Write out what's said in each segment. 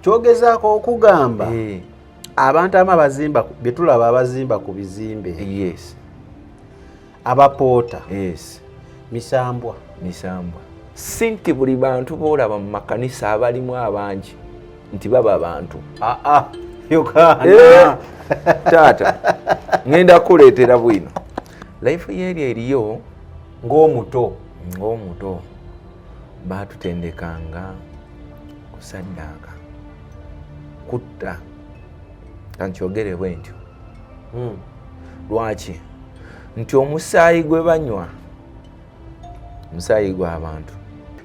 Kyogezaako okugamba abantu abamu abazimba, bye tulaba abazimba ku bizimbe, abapoota, misambwa. Misambwa. Si nti buli bantu boolaba mu makanisa abalimu abangi nti baba bantu. Aa, Yokaana. Taata, ŋŋenda kuleetera bwino life yeeri eriyo. Ng'omuto. Ng'omuto baatutendekanga kusaddaaka, kutta, kankyogere bwe ntyo. Lwaki? Nti omusaayi gwe banywa musaayi gw'abantu.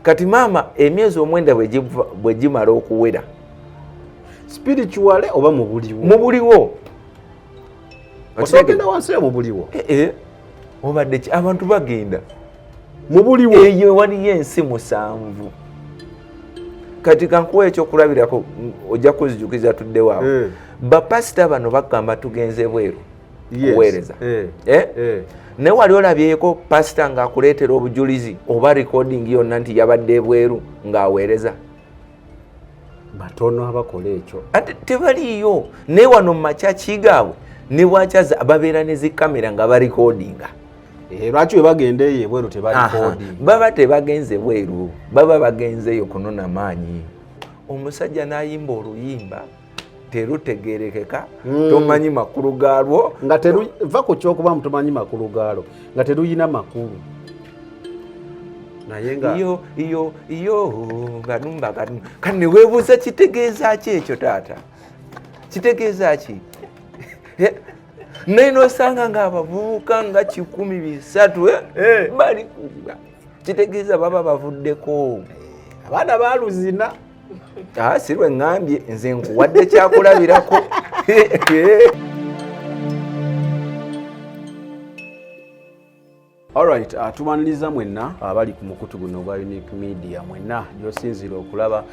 Kati maama emyezi 9 bwe gimala okuwera, spiritual oba mu buliwo? Mu buliwo. Osogenda wansi mu buliwo? Eh, eh, obadde ki? Abantu bagenda mu buliwo. Eyo waliyo ensi 7. Kati kankuwa ekyokulabirako, ojja kuzijukiza tuddewo. Bapasita bano bagamba tugenze bweru kuweereza. Eh? Naye wali olabyeko pasita ng'akuleetera obujulizi oba recording yonna nti yabadde ebweru ng'aweereza? Batono abakola ekyo. Ate tebaliiyo. Naye wano mu makyaki gaabwe ne bwakyaza babeera ne zikamera nga barecordinga. Lwaki we bagenda eyo ebweru tebarecordinga? Baba tebagenze bweru, baba bagenzeeyo kunona maanyi. Omusajja n'ayimba oluyimba terutegerekeka, tomanyi makulu gaalwo. Nga teruva ku kyokuba mutomanyi makulu gaalwo, nga teruyina makulu, naye nga iyo iyo iyo ganumba ganumba. Kati neweebuuza, kitegeeza ki ekyo taata? Kitegeeza ki? Naye nosanga ng'abavubuka nga 300 bali kuba kitegeeza baba bavuddeko. Abaana baluzina. Ah, si lwe ŋŋambye, nze nkuwadde kyakulabirako. Alright, tubaniriza mwenna abali ku mukutu guno ogwa Unique Media, mwenna gy'osinziira okulaba,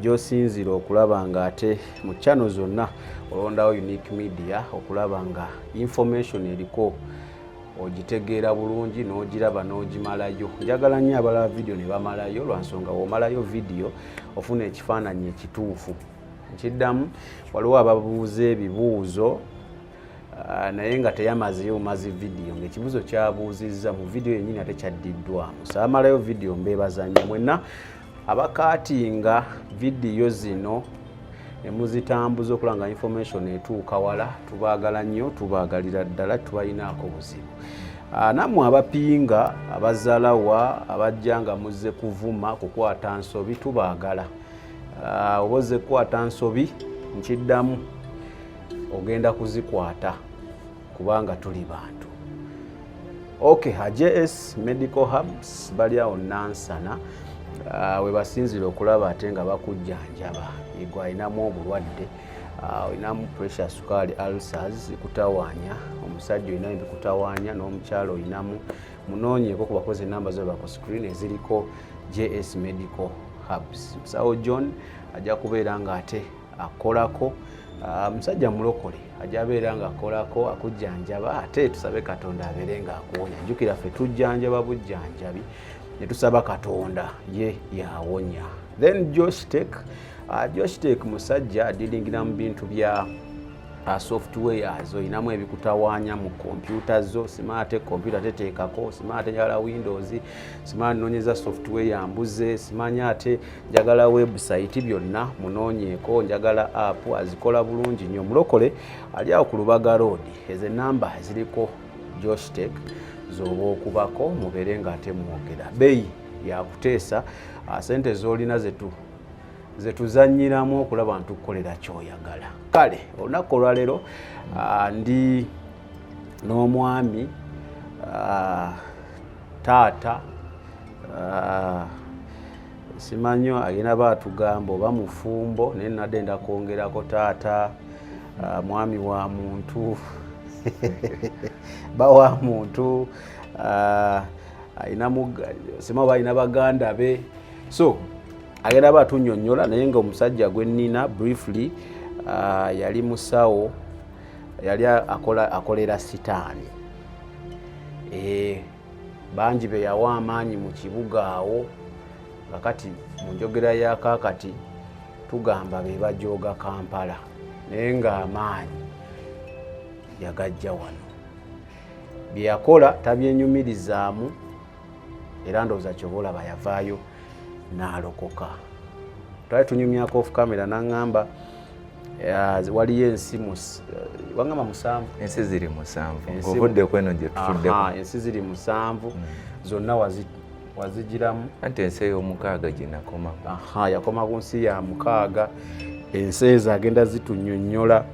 gy'osinziira okulaba ng'ate mu channel zonna olondawo Unique Media okulaba nga information eriko ogitegeera bulungi n'ogiraba n'ogimalayo. Njagala nnyo abalaba video ne bamalayo, lwa nsonga w'omalayo video ofuna ekifaananyi ekituufu. Nkiddamu, waliwo ababuuza ebibuuzo, naye nga teyamazeyo bumazi video, ng'ekibuuzo kyabuuzizza mu video yennyini ate kyaddiddwamu. Saamalayo video. Mbeebaza nnyo mwenna abacuttinga vidiyo zino ne muzitambuza okulaba nga information etuuka wala. Tubaagala nnyo, tubaagalira ddala, tubalinaako buzibu. Nammwe abapinga, abazalawa, abajja nga muzze kuvuma, kukwata nsobi, tubaagala. Oba ozze kukwata nsobi, nkiddamu, ogenda kuzikwata kubanga tuli bantu. Okay, JS Medical Hubs bali awo Nansana, we basinzira okulaba ate nga bakujjanjaba. Igwe alinamu obulwadde, olinamu pressure, sukaali, ulcers kutawaanya, omusajja olinamu ebikutawaanya n'omukyalo olinamu, munoonyeeko ku bakozi, enamba zoba ku screen eziriko JS Medical Hubs. Musawo John ajja kubeera nga ate akolako, musajja mulokole, ajja abeera nga akolako akujjanjaba, ate tusabe Katonda abeere nga akuwonya. Jjukira ffe tujjanjaba bujjanjabi ne tusaba Katonda ye yawonya. Then Josh Tech, Josh Tech musajja adealingira mu bintu bya softwares. Olinamu ebikutawaanya mu kompyuta zo, simanyi ate kompyuta teteekako, simanyi ate njagala Windows, simanyi noonyeza software mbuze, simanyi ate njagala website, byonna munoonyeeko. Njagala app, azikola bulungi nnyo. Mulokole, ali awo ku Lubaga Road. Ezo enamba eziriko Josh Tech zoba okubako, mubeere nga ate mwogera. Beeyi yakuteesa, sente z'olina zetu zetuzanyiramu okulaba ntukukolera kyoyagala. Kale olunaku olwaleero ndi n'omwami, taata, simanyi agenda baatugamba oba mufumbo, naye nadde nda kwongerako taata, mwami wa muntu, ba wa muntu, alina sima oba alina baganda be, so agenda ba atunyonnyola. Naye nga omusajja gwe nnina briefly, yali musawo, yali akolera sitaani. Bangi be yawa amaanyi mu kibuga awo, nga kati mu njogera ya kaakati Tugamba be bajooga Kampala, naye ng'amaanyi yagajja wano. Bye yakola tabyenyumirizaamu, era ndowooza kyoba olaba yavaayo n'alokoka. Twali tunyumyako off camera, n'aŋŋamba waliyo ensi waŋŋamba 7. Ensi ziri 7. Ovudde kweno gye tutuddeko. Ensi ziri 7, zonna wazigiramu. Anti ensi ey'omukaaga gye nakomako. Yakoma ku nsi ya 6. Ensi ezo agenda zitunnyonnyola.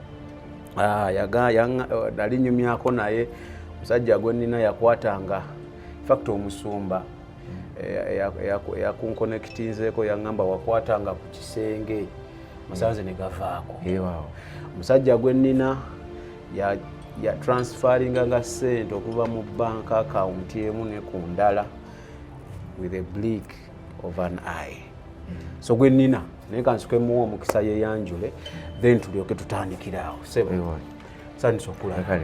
Nali nyumyako naye omusajja gwe nnina yakwatanga, infact omusumba eyakunkonekitinzeeko yaŋŋamba wakwatanga ku kisenge masanze ne gavaako. Omusajja gwe nnina ya transferringa nga ssente okuva mu bank account emu ne ku ndala with a blink of an eye. So gwe nnina naye kansooke muwe omukisa yeeyanjule, then tulyoke tutandikire awo. Sebo, sandisa okulaba,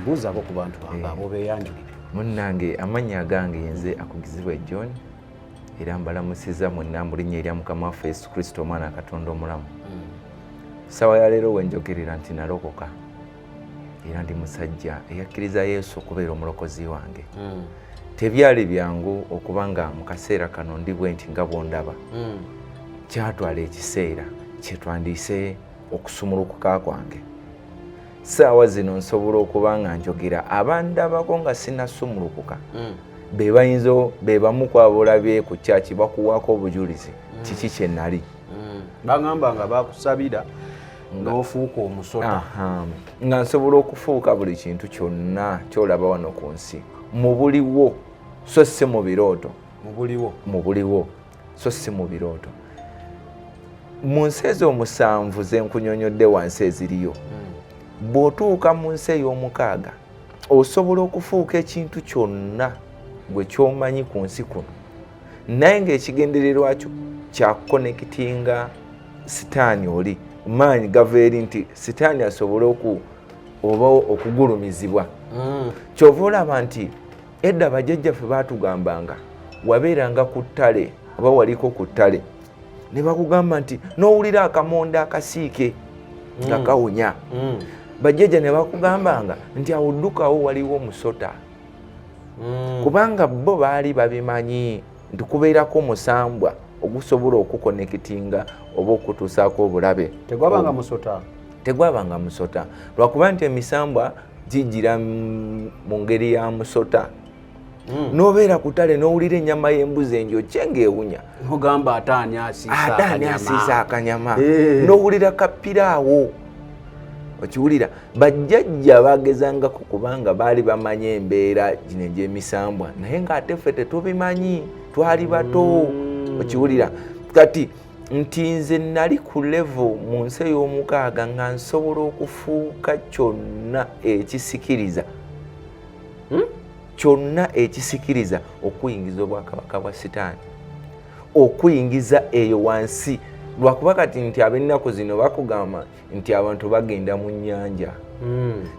mbuuzaako ku bantu bange abo beeyanjulire. Munnange, amannya agange nze Akugizibwe John, era mbalamusiza mwenna mu linnya erya Mukama waffe Yesu Kristo, Omwana Katonda omulamu. Ssaawa ya leero wenjogerera nti nalokoka, era ndi musajja eyakkiriza Yesu okubeera omulokozi wange. Tebyali byangu okuba nga mu kaseera kano ndi bwe nti nga bw'ondaba. Kyatwala ekiseera kyetwandiise okusumulukuka kwange. Ssaawa zino nsobola okuba nga njogera, abandabako nga sinnasumulukuka be bayinza be bamu ku abolabye ku kyaki bakuwaako obujulizi kiki kye nali. Baŋŋamba nga bakusabira n'ofuuka omusota. Nga nsobola okufuuka buli kintu kyonna kyolaba wano ku nsi mu buliwo, so si mu birooto. Mu buliwo. Mu buliwo, so si mu birooto. Mu nsi ezo 7 ze nkunyonyodde wansi eziriyo, bw'otuuka mu nsi ey'omukaaga osobola okufuuka ekintu kyonna gwe ky'omanyi ku nsi kuno, naye ng'ekigendererwa kyo kyakukonekitinga sitaani. Oli maanyi gava eri nti sitaani asobole oba okugulumizibwa. Kyova olaba nti edda bajjajjaffe baatugambanga wabeeranga ku ttale oba waliko ku ttale ne bakugamba nti n'owulira akamonda akasiike nga kawunya, bajjajja ne bakugambanga nti awo ddukawo, waliwo omusota, kubanga bo baali babimanyi nti kubeerako omusambwa ogusobola okukonekitinga oba okutuusaako obulabe. Tegwabanga musota? Tegwabanga musota, lwakuba nti emisambwa gigira mu ngeri ya musota. N'obeera ku ttale n'owulira ennyama y'embuzi enjokye ng'ewunya, ogamba ate ani asiisa? Ate ani asiisa akanyama? N'owulira kapiraawo, okiwulira. Bajjajja bagezangako kubanga baali bamanyi embeera gino egy'emisambwa, naye ng'ate ffe tetubimanyi, twali bato. Okiwulira kati nti nze nali ku level mu nsi ey'omukaaga nga nsobola okufuuka kyonna ekisikiriza, Kyonna ekisikiriza okuyingiza obwakabaka bwa sitaani, okuyingiza eyo wansi. Lwakuba kati nti ab'ennaku zino bakugamba nti abantu bagenda mu nnyanja.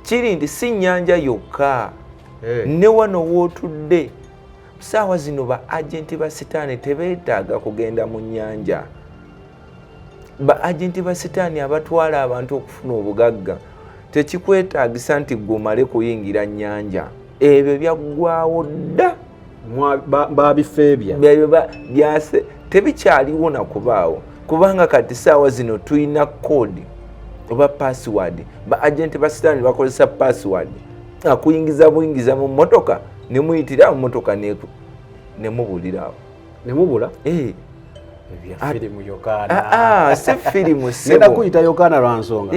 Kiri nti si nnyanja yokka, ne wano wootudde saawa zino ba agenti ba sitaani tebeetaaga kugenda mu nnyanja. Ba agenti ba sitaani abatwala abantu okufuna obugagga, tekikwetaagisa nti gwe omale kuyingira nnyanja. Ebyo byaggwawo dda. Babifeebya. Byase tebikyaliwo nakubaawo, kubanga kati saawa zino tulina code oba password. Ba agenti ba sitaani bakozesa password, akuyingiza buyingiza mu mmotoka nemuyitira mu mmotoka nemubulirawo. Nemubula? Eh. Ebya firimu, Yokaana. Ah, si firimu. Ngenda kuyita Yokaana lwa nsonga.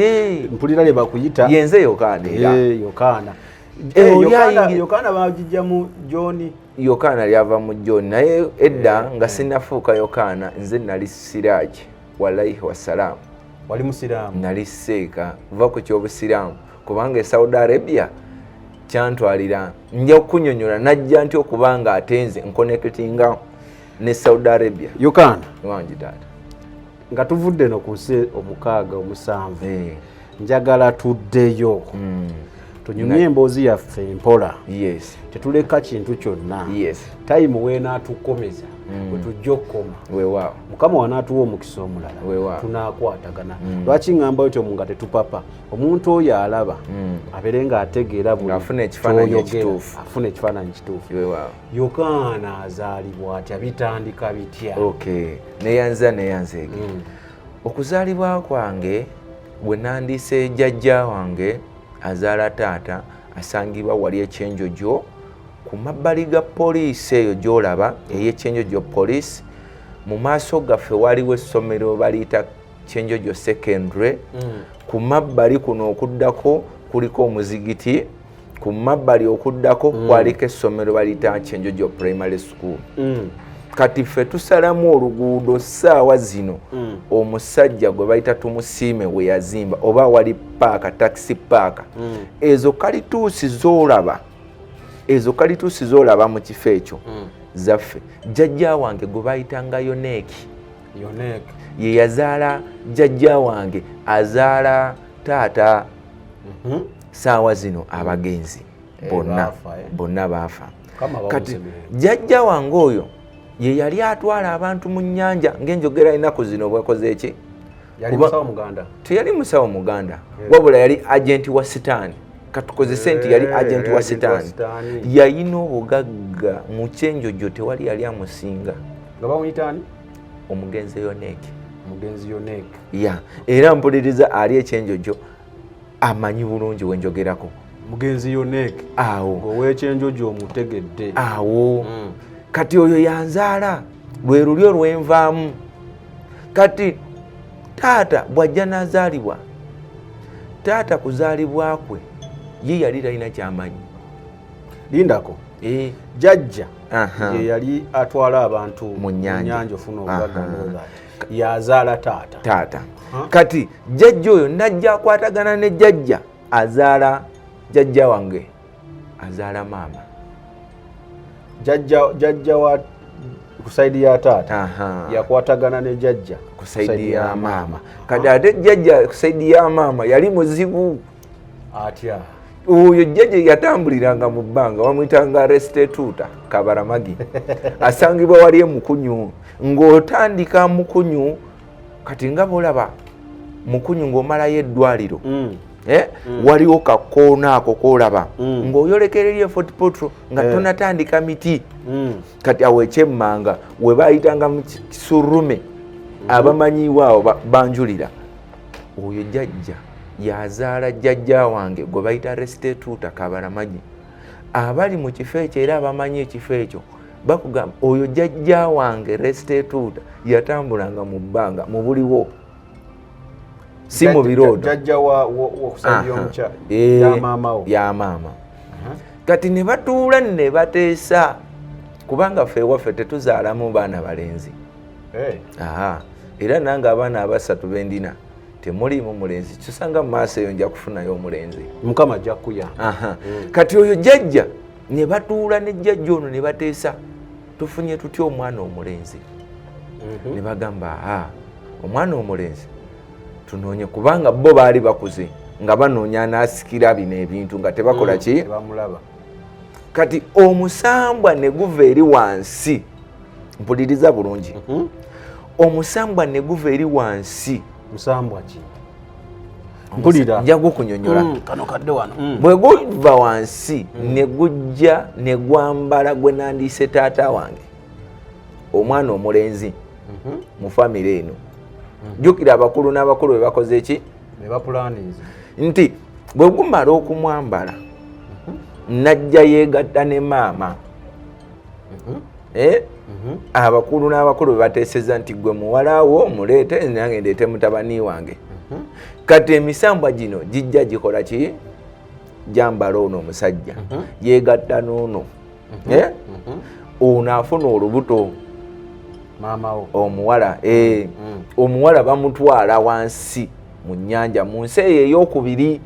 Mpulira lye bakuyita. Yenze Yokaana era. Yokaana. Yokaana bagijja mu John. Yokaana lyava mu John, naye edda nga sinnafuuka Yokaana nze nali Siraji walaihi wassalaamu. Wali musiraamu? Nali seeka kuva ku kyobusiraamu, kubanga e Saudi Arabia kyantwalira, nja okunyonyola najja nti okuba nga ate nze nkonekitinga ne Saudi Arabia. Yokaana. Wangi taata. Nga tuvudde no ku nsi 6, 7, njagala tuddeyo tunyumye emboozi yaffe mpola. Tetuleka kintu kyonna. Time weenaatukomeza. bwe tujja okukoma. Weewaawo. Mukama wanaatuwa omukisa omulala, Weewaawo. tunaakwatagana. Lwaki ŋŋamba otyo nga tetupapa? Omuntu oyo alaba abeere ng'ategeera buli Ng'afuna ekifaananyi ky'oyogera, ekituufu. afuna ekifaananyi kituufu. Weewaawo. Yokaana azaalibwa atya? Bitandika bitya? Okay, neyanza neyanzeege. Okuzaalibwa kwange bwe nandiise jjajja wange azaala taata, asangibwa wali ekyenjojo ku mabbali ga poliisi eyo gy'olaba ey'ekyenjojo poliisi. Mu maaso gaffe waliwo essomero baliyita Kyenjojo Secondary. Ku mabbali kuno okuddako kuliko omuzigiti, ku mabbali okuddako kwaliko essomero baliyita Kyenjojo Primary School. Kati ffe tusalamu oluguudo ssaawa zino omusajja gwe bayita Tumusiime we yazimba, oba wali paaka, taxi paaka. Ezo kalituusi z'olaba, ezo kalituusi z'olaba mu kifo ekyo zaffe. Jjajja wange gwe bayitanga Yoneeki Yoneek. ye yazaala jjajja wange azaala taata. Saawa zino abagenzi bonna baafa, eh? bonna baafa. Mukama Kati abamusemerere. jjajja wange oyo ye yali atwala abantu mu nnyanja ng'enjogera ennaku zino bwakoze eki. Yali musawo muganda? Teyali musawo muganda, wabula yali agenti wa sitaani. Katukozese nti yali agenti yali wa agenti wa sitaani. sitaani. Yalina obugagga mu kyenjojo, tewali yali amusinga. Nga bamuyita ani? Omugenzi Yoneeki. Omugenzi Yoneek. Ya, era mpuliriza ali ekyenjojo amanyi bulungi wenjogerako. Mugenzi Yoneek. Awo. Ng'owekyenjojo omutegedde. Awo. Kati oyo yanzaala, lwe lulyo lwenvaamu. Kati taata bw'ajja n'azaalibwa, taata kuzaalibwa kwe ye yali talina kyamanyi. Lindako. Jjajja ye yali atwala abantu Mu nnyanja. ofuna obugagga and all that. Yazaala taata. Taata. Kati jjajja oyo najja akwatagana ne jjajja azaala jjajja wange azaala maama. Jjajja wa ku side ya taata yakwatagana ne jjajja ku side ya maama. Kati ate jjajja ku side ya maama yali muzibu. Atya? Oyo jjajja yatambuliranga mu bbanga, bamuyitanga Restetuta Kabaramagi, asangibwa wali emukunyu. Ng'otandika Mukunyu, kati nga bolaba Mukunyu ng'omalayo eddwaliro, waliwo kakoona ako kolaba ng'oyolekera eri e Fort Portal nga tonatandika miti. Kati awo ekyemmanga we bayitanga mu Kisurume, abamanyiwo awo banjulira. Oyo jjajja yazaala jjajja wange gwe bayita Restetuta Kabaramagi. Abali mu kifo ekyo era abamanyi ekifo ekyo bakugamba oyo jjajja wange Restetuta yatambulanga mu bbanga, mu buliwo, si mu birooto. Jjajja wa ku side ya maama wo. Ya maama. Kati ne batuula ne bateesa, kubanga ffe ewaffe tetuzaalamu baana balenzi. Aha. Era nange abaana abasatu bendina temuliimu mulenzi, kisanga mu maaso eyo nja kufunayo omulenzi. Mukama ajja kukuyamba. Kati oyo jjajja ne batuula ne jjajja ono ne bateesa, tufunye tutya omwana omulenzi? Ne bagamba, aha, omwana omulenzi tunoonye, kubanga bo baali bakuze nga banoonya anaasikira bino ebintu nga tebakola ki? Tebamulaba. Kati omusambwa ne guva eri wansi, mpuliriza bulungi, omusambwa ne guva eri wansi. Musambwa ki? Mpulira. Nja gukunyonyola. Kano kadde wano. Bwe guva wansi ne gujja ne gwambala gwe nandiise taata wange, omwana omulenzi mu famire eno. Jjukira abakulu n'abakulu bwe bakoze ki? Be bapulaninze. Nti bwe gumala okumwambala najja yeegatta ne maama. Abakulu n'abakulu bwe bateeseza nti gwe muwala wo muleete, nange ndeete mutabani wange. Kati emisambwa gino gijja gikola ki? Jambala ono omusajja, yeegatta n'ono. Ono afuna olubuto. Maama wo. Omuwala, omuwala bamutwala wansi mu nnyanja, mu nsi eyo ey'okubiri.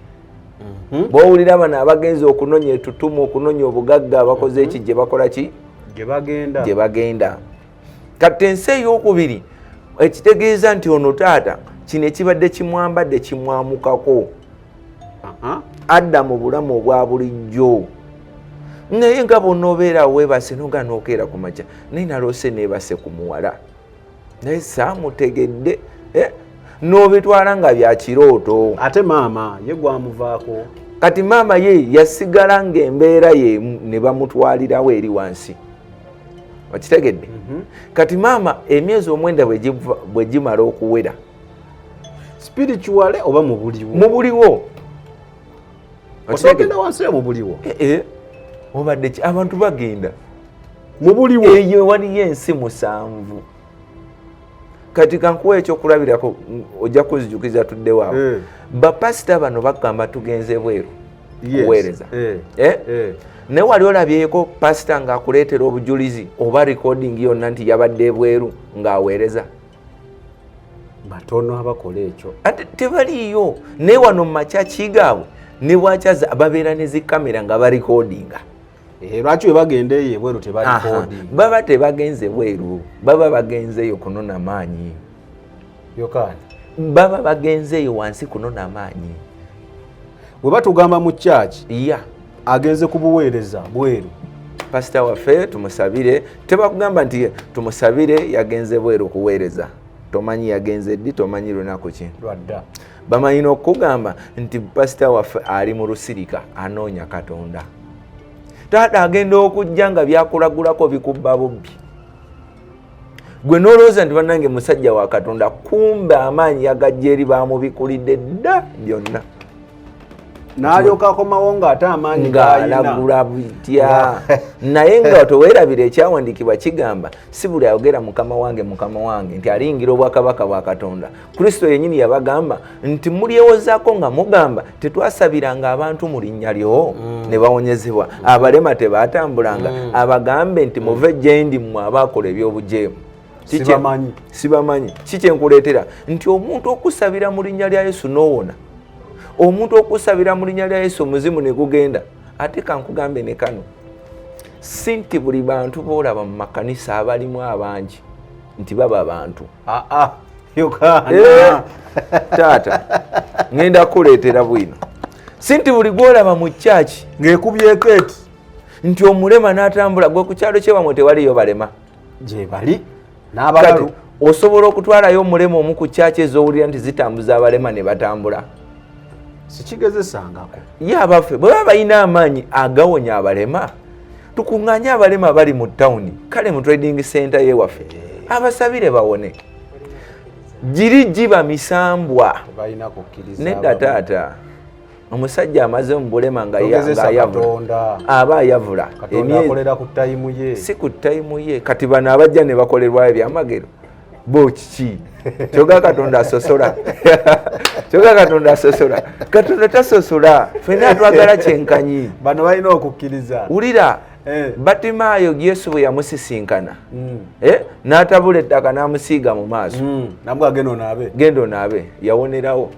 Bw'owulira bano abagenzi okunonya etutumu, okunonya obugagga, abakoze eki, gye bakola ki? Gye bagenda. Gye bagenda. Kati ensi ey'okubiri ekitegeeza nti ono taata kino ekibadde kimwambadde kimwamukako. Adda mu bulamu obwa bulijjo. Naye nga bw'onoobeera weebase noga n'okeera ku makya, naye naloose neebase ku muwala naye saamutegedde, n'obitwala nga bya kirooto. Ate maama ye gwamuvaako. Kati maama ye yasigala ng'embeera ye ne bamutwalirawo eri wansi, okitegedde? Kati maama emyezi 9 bwe gimala okuwera, spiritual oba mu buliwo? Mu buliwo. Ogenda wansi mu buliwo? Obadde ki, abantu bagenda mu buliwo. Eyo waliyo ensi 7. Kati kankuwa ekyokulabirako, ojja kunzijukiza tuddewo awo. Bapasita bano bagamba tugenze bweru kuweereza. Naye wali olabyeko pasita ng'akuleetera obujulizi oba recording yonna nti yabadde ebweru ng'aweereza? Batono abakola ekyo. Ate tebaliiyo. Naye wano mu makyaki gaabwe ne bwakyaza babeera ne zikamera nga barekodinga. Lwaki we bagenda eyo ebweru tebarekodinga? Baba tebagenze bweru, baba bagenzeeyo kunona maanyi. Yokaana. Baba bagenzeeyo wansi kunona maanyi. Bwe batugamba mu church, agenze kubuweereza bweru. Pasita waffe tumusabire, tebakugamba nti tumusabire yagenze bweru kuweereza. Tomanyi yagenze ddi, tomanyi lunaku ki. Lwadda. Bamanyi n'okugamba nti pasita waffe ali mu lusirika anoonya Katonda. Taata agenda okujja nga byakulagulako bikubba bubbi. Gwe n'olowooza nti bannange musajja wa Katonda, kumbe amaanyi yagajja eri baamubikulidde dda byonna. N'alyoka akomawo ng'ate amaanyi ng'alagula bitya. Naye nga toweerabira ekyawandiikibwa kigamba si buli ayogera mukama wange mukama wange nti aliyingira obwakabaka bwa Katonda. Kristo yennyini yabagamba nti mulyewozaako nga mugamba tetwasabiranga abantu mu linnya lyo ne bawonyezebwa, abalema tebaatambulanga. Abagambe nti muve gye ndi mmwe abaakola ebyobujeemu. Sibamanyi. Sibamanyi. Ki kye nkuleetera? Nti omuntu okusabira mu linnya lya Yesu n'owona, omuntu okusabira mu linnya lya Yesu omuzimu ne gugenda. Ate kankugambe ne kano, si nti buli bantu b'olaba mu makanisa abalimu abangi nti baba bantu. Yokaana. Taata ngenda kukuleetera bwino. Si nti buli gw'olaba mu church ng'ekubyeko eti nti omulema n'atambula. Gwe ku kyalo kyewamwe tewaliyo balema? Gye bali n'abalalu. Osobola okutwalayo omulema omu ku church ez'owulira nti zitambuza abalema ne batambula? Sikigezesangako. Ye abaffe bwe baba balina amaanyi agawonya abalema, tukuŋŋaanye abalema abali mu tawuni, kale mu trading center yewaffe, abasabire bawone. Giri giba misambwa. Nedda taata, omusajja amaze mu bulema nga ayavula, aba ayavula. Si ku tayimu ye. Kati bano abajja ne bakolerwayo ebyamagero bo kiki? Kyoga Katonda asosola. Kyoga Katonda asosola. Katonda tasosola. Ffenna twagala kyenkanyi. Bano balina okukkiriza. Wulira, Batimaayo Yesu bwe yamusisinkana, n'atabula ettaka n'amusiiga mu maaso. Nabwo agenda onaabe. Genda onaabe, yawonerawo.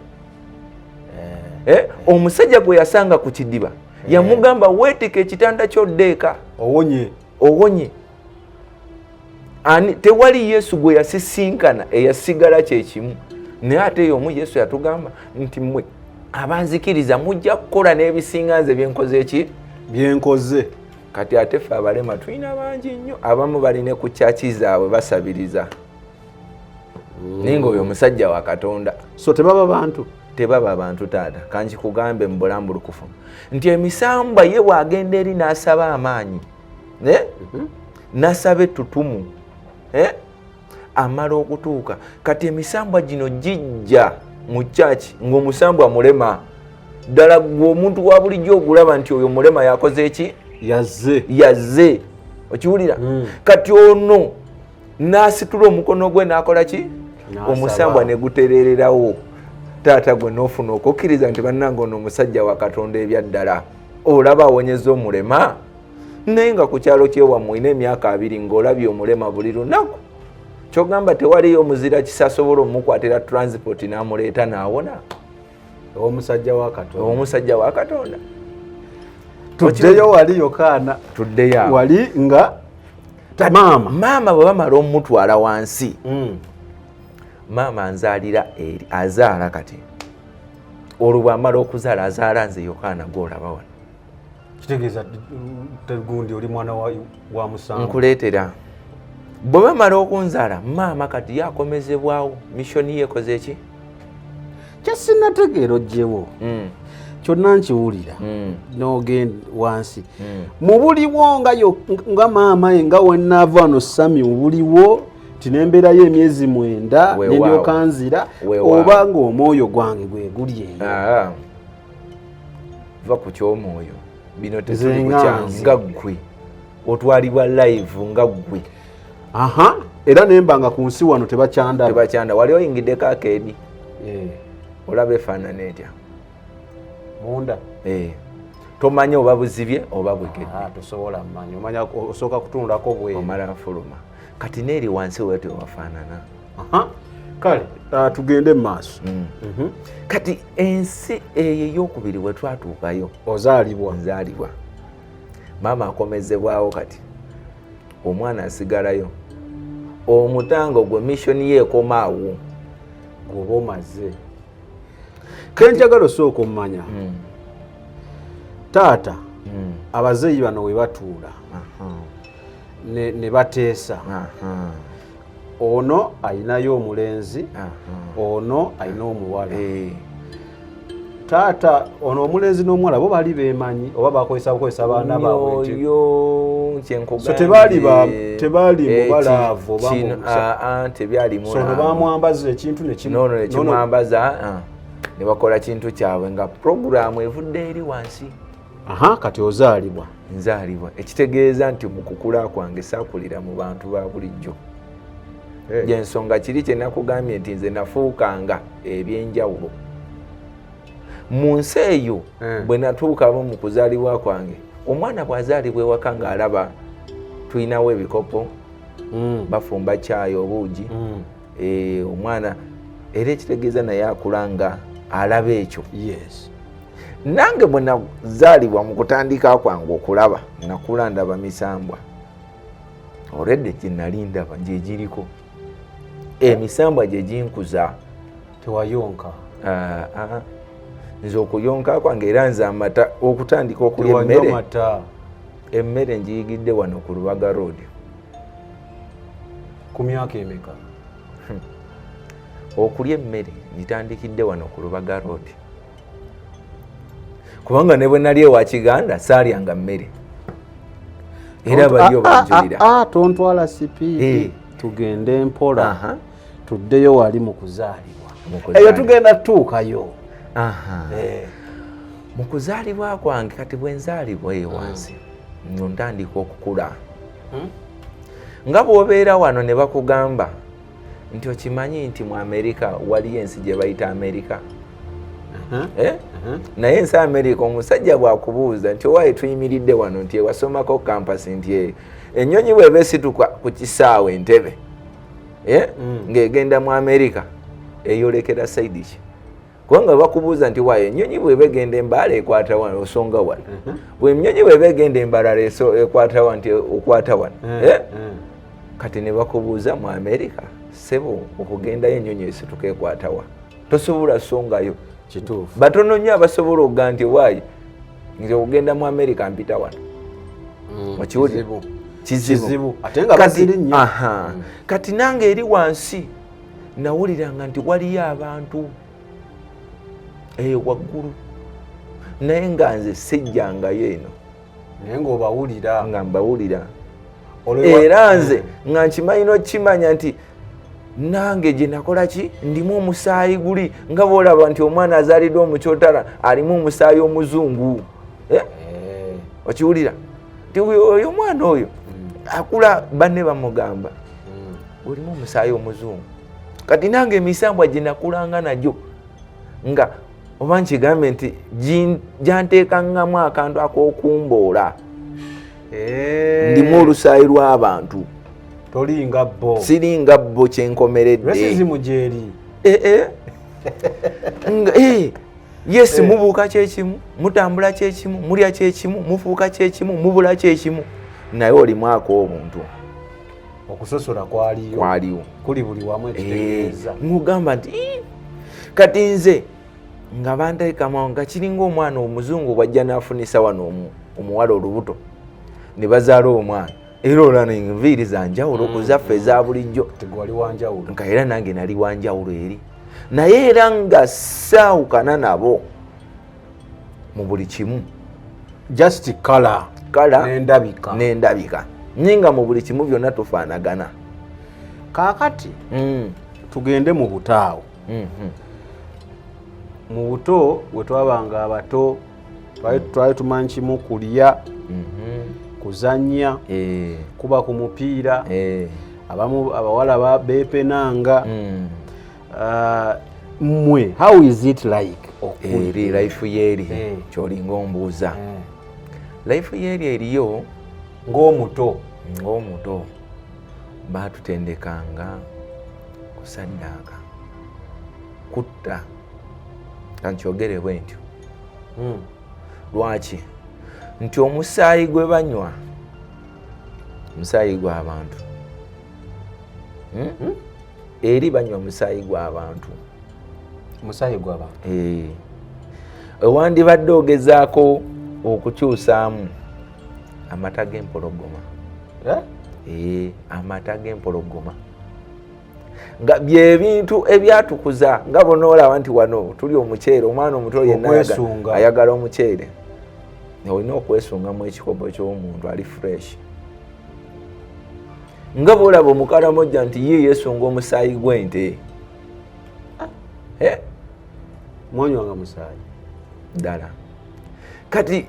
Omusajja gwe yasanga ku kidiba yamugamba weetike ekitanda ky'oddeeka. Owonye. Owonye. Ani tewali Yesu gwe yasisinkana eyasigala kyekimu. Naye ate omu Yesu yatugamba nti mmwe abanzikiriza mujja kukola n'ebisinga nze byenkoze ki? Byenkoze. Kati ate ffe abalema tulina bangi nnyo, abamu balina ku kyaki zaabwe basabiriza. Naye ng'oyo omusajja wa Katonda. So tebaba bantu? Tebaba bantu taata. Kankikugambe mu bulambulukufu nti emisambwa ye bw'agenda eri n'asaba amaanyi, n'asaba ettutumu, amala okutuuka. Kati emisambwa gino gijja mu church ng'omusambwa mulema. Ddala gwe omuntu wa bulijjo ogulaba nti oyo mulema yakoze ki? Yazze. Yazze. Okiwulira? Kati ono n'asitula omukono gwe n'akola ki? Omusambwa ne gutereererawo. Taata gwe n'ofuna okukkiriza nti bannange ono omusajja wa Katonda ebyaddala. Olaba awonyeza omulema. Naye nga ku kyalo kyewammwe olina emyaka 2 ng'olabye omulema buli lunaku. Kyogamba tewaliyo omuzira kisa asobola omukwatira transport n'amuleeta n'awona? Omusajja wa Katonda. Omusajja wa Katonda. Tuddeyo wali Yokaana. Tuddeyo awo. Wali nga maama. Maama bwe bamala omutwala wansi. Maama nzaalira eri, azaala kati. Olwo bw'amala okuzaala azaala nze Yokaana gw'olaba wano. Kitegeeza gundi oli mwana wa musanvu. Nkuleetera bwe bamala okunzaala, maama kati yakomezebwawo, mission yekoze eki? Kyesinategeera ojjewo kyonna nkiwulira n'ogenda wansi mu buliwo nga maama ye nga wenaava wano Sami mu buliwo ti nembeerayo emyezi 9 nendyoka nzira, oba ng'omwoyo gwange gwe guli eyo. Va ku ky'omwoyo, bino tetuli nga ggwe otwalibwa live nga ggwe. Aha, era nembanga ku nsi wano tebakyanda. Tebakyanda. Wali oyingiddeko akeedi? Olaba efaanana etya? Munda. Tomanyi oba buzibye oba bwegedde. Tosobola mmanya, omanya osooka kutundako bweru. Omala nfuluma. Kati neeri wansi wetu wafaanana. Kale tugende mu maaso. Kati ensi eyo eyokubiri bwe twatuukayo. Ozaalibwa. Nzaalibwa. Maama akomezebwawo, kati omwana asigalayo. Omutango gwe mission ye ekomaawo. Gwoba omaze. Kenjagala osooka omumanya. Taata, abazeeyi bano we batuula ne bateesa. Ono ayinayo omulenzi, ono ayina omuwala. Taata ono omulenzi n'omuwala bo bali beemanyi oba bakozesa bukozesa baana baabwe? Oyo So tebaali mubalaavu oba tebyalimu. So bamwambaza ekintu nekimu nekimwambaza ne bakola kintu kyabwe nga puroguraamu evudde eri wansi. Aha, kati ozaalibwa. Nzaalibwa, ekitegeeza nti mu kukula kwange saakulira mu bantu ba bulijjo. Gyensonga kiri kye nakugambye nti nze nafuukanga ebyenjawulo mu nsi eyo. Bwe natuukamu mu kuzaalibwa kwange, omwana bw'azaalibwa ewaka ng'alaba tulinawo ebikopo, bafumba caayi, obuugi, omwana era ekitegeeza naye akula nga alaba ekyo. Nange bwe nazaalibwa, mu kutandika kwange okulaba, nakula ndaba misambwa. Olwedde gye nali ndaba gyegiriko emisambwa gye ginkuza. Tewayonka? Nze okuyonka kwange, era nze amata okutandika okulya emmere, emmere njiyigidde wano ku Lubaga Road. Ku myaka emeka? Okulya emmere ngitandikidde wano ku Lubaga Road, kubanga ne bwe nali ewa Kiganda saalyanga mmere, era baliyo banjulira. Tontwala speed, tugende mpola, tuddeyo wali mu kuzaalibwa. Eyo tugenda tutuukayo. Mu kuzaalibwa kwange, kati bwe nzaalibwa eyo wansi no ntandika okukula nga bw'obeera wano ne bakugamba nti okimanyi nti mu Amerika waliyo ensi gye bayita Amerika, eh? Naye ensi Amerika, omusajja bw'akubuuza nti owaaye tuyimiridde wano nti ewasomako campus nti ennyonyi bw'eba esituka ku kisaawe Entebe, eh? Ng'egenda mu Amerika eyolekera side ki? Kubanga bakubuuza nti waayo ennyonyi bweba egenda Embaala ekwata wano, osonga wano. Bwe ennyonyi bweba egenda Embalala ekwata wano, nti okwata wano, eh? Kati ne bakubuuza mu Amerika, sebo, okugendayo ennyonyi esituka ekwata wa? Tosobola songayo. Kituufu. Batono nnyo abasobola okuga nti waayi nze okugenda mu Amerika mpita wano. Okiwulira? Kizibu, ate nga baziri nnyo. Kati nange eri wansi nawuliranga nti waliyo abantu eyo waggulu, naye nga nze sijjangayo eno. Naye ng'obawulira. Nga mbawulira, era nze nga nkimanyi n'okimanya nti nange gye nakola ki, ndimu omusaayi guli nga bwolaba nti omwana azaaliddwa omukyotala alimu omusaayi omuzungu, eh? Eh. Okiwulira nti oyo omwana oyo akula banne bamugamba olimu omusaayi omuzungu. Kati nange emisambwa gye nakulanga nagyo, nga oba nkigambe nti gyanteekangamu akantu ak'okumboola, Eh. ndimu olusaayi lw'abantu. Tolinga bo. Siringa bo, kyenkomeredde. Racism gyeri. Eh, eh. Yes, mubuuka kyekimu, mutambula kyekimu, mulya kyekimu, mufuuka kyekimu, mubula kyekimu, naye olimu ak'obuntu. Okusosola kwaliyo. Kwaliwo. Kuli buli wamu, ekitegeeza ngugamba nti kati nze nga banteekamu nga kiringa omwana omuzungu bwajja n'afunisa wano omu Omuwala olubuto ne bazaala omwana, era olano enviiri zanjawulo ku zaffe eza bulijjo. Tegwali wanjawulo. Nga era nange nali wanjawulo eri, naye era nga saawukana nabo mu buli kimu. Just color. Kala. N'endabika. N'endabika, naye nga mu buli kimu byonna tufaanagana. Kaakati tugende mu butaawo. Mu buto bwe twabanga abato, twali tumanyi kimu: kulya, kuzannya, kuba ku mupiira. Abamu abawala beepenanga. Ah, mmwe how is it like okuli? Eri life yeeri kyolinga ombuuza. Life yeeri eriyo. Ng'omuto. Ng'omuto baatutendekanga kusaddaaka, kutta, kankyogere bwe ntyo. Lwaki? Nti omusaayi gwe banywa musaayi gw'abantu. Hmm? Eri banywa musaayi gw'abantu. Musaayi gw'abantu. Eh. Ewandibadde ogezaako okukyusaamu amata g'empologoma. Eh? Eh, amata g'empologoma nga byebintu ebyatukuza, nga bonaolaba nti wano tuli omuceere, omwana omuto yenna Okwesunga. Ayagala omuceere. Olina okwesungamu ekikopo ky'omuntu ali fresh, nga bwolaba omukalamojja nti ye yesunga omusaayi gw'ente. Eh, Mwanywanga musaayi? Ddala. Kati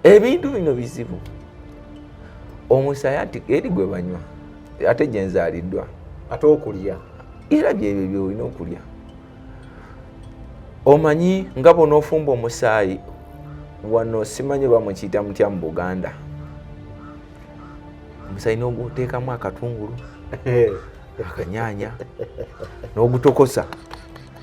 ebintu bino bizibu. Omusaayi ati eri gwe banywa, ate gyenzaaliddwa. Ate okulya? Era byebyo byolina okulya. Omanyi nga bwonoofumba omusaayi wano, simanyi oba mukiyita mutya mu Buganda, omusaayi n'oguteekamu akatungulu, akanyanya, n'ogutokosa